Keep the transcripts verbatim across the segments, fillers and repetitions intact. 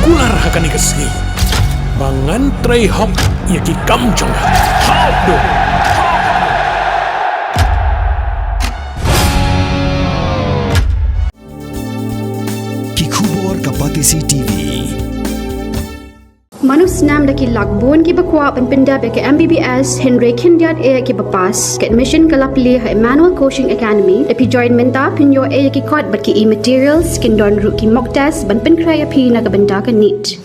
Kular ha kane ka sngi ba ngan trei hok ïa ki kam jong nga. Ki khubor ka Batesi T V. Mano snam da ki lak bun kiba kwah ban pyndep ïa ka M B B S hynrei khyndiat eh kiba pass. Ka admission ka la plie ha Emmanuel Coaching Academy. Da phi join mynta phin ïoh eh ïa ki kot bad ki e-materials, kin don ruh ki mock test ban pynkhreh ïa phi na ka bynta ka NEET.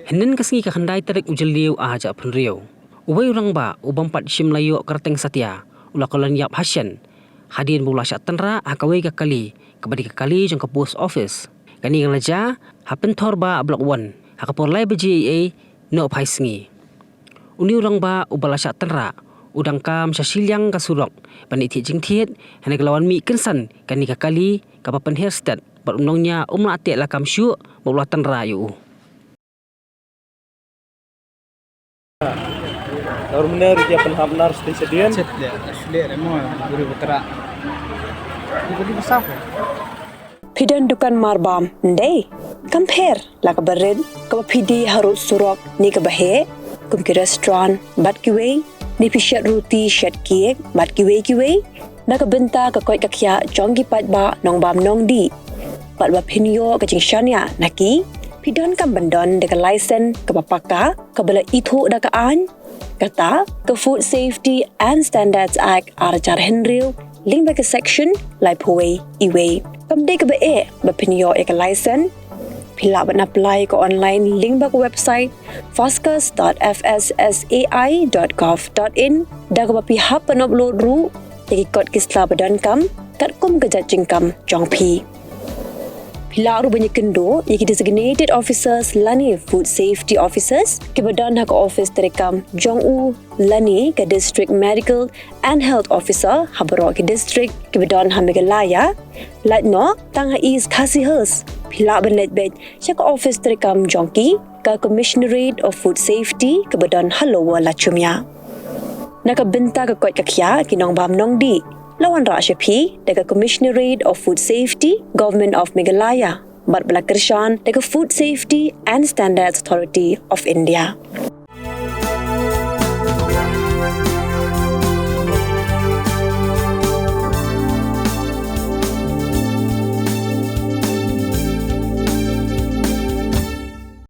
Hynnin ka sngi ka khyndai tarik u Jylliew ar hajar arphew hynriew, uwei u rangbah u bym pat shym la ïoh kyrteng satia u la kyllon ïap hashen hadien ba u la shah tynrah ha kawei ka kali kaba dei ka kali jong ka post office. Kane ka la jia ha Pynthorbah Block One ha ka por lai baje eiei nohphai sngi. Une u rangbah uba la shah tynrah u dang kam sha shiliang ka surok ban ïathied jingthied hynrei ka la wan mih kynsan kane ka kali kaba pynher stet bad u nongñiah um lah teh lakam shuh ba u la tynrah ïa u. Phi don dukan marbam, ndei? Kam pher la kaba rit kaba phi die harud surok ne kaba heh, kum ki restaurant bad kiwei, ne phi shet ruti shet cake bad kiwei kiwei. Na ka bynta ka koit ka khiah jong ki paidbah nongbam nongdih bad ba phin ïoh ka jingshaniah na ki, phi donkam ban don da ka license kaba paka kaba la ithuh da ka aiñ, kata ka Food Safety and Standards Act ar hajar hynriew lyngba ka section laiphew wei e wei. Kam dei kaba eh ba phin ïoh ïa ka license. Phi lah ban apply ka online lyngba ka website fascus dot F S S A I dot gov dot in da kaba phi hap ban upload ruh ïa ki kot ki sla ba donkam katkum ka jait jingkam jong phi. Phi lah ruh ban ïakynduh ïa ki designated officers lane food safety officers kiba don ha ka office treikam jong u lane ka district medical and health officer ha baroh ki district kiba don ha Meghalaya. Lait noh tang ha East Khasi Hills phi lah ban leit beit sha ka office treikam jong ki ka Commissionerate of Food Safety kaba don ha Lower Lachumia. Na ka bynta ka koit ka khiah ki nongbam nongdih, la wanrah sha phi da ka Commissionerate of Food Safety, Government of Meghalaya bad ba la kyrshan da ka Food Safety and Standards Authority of India.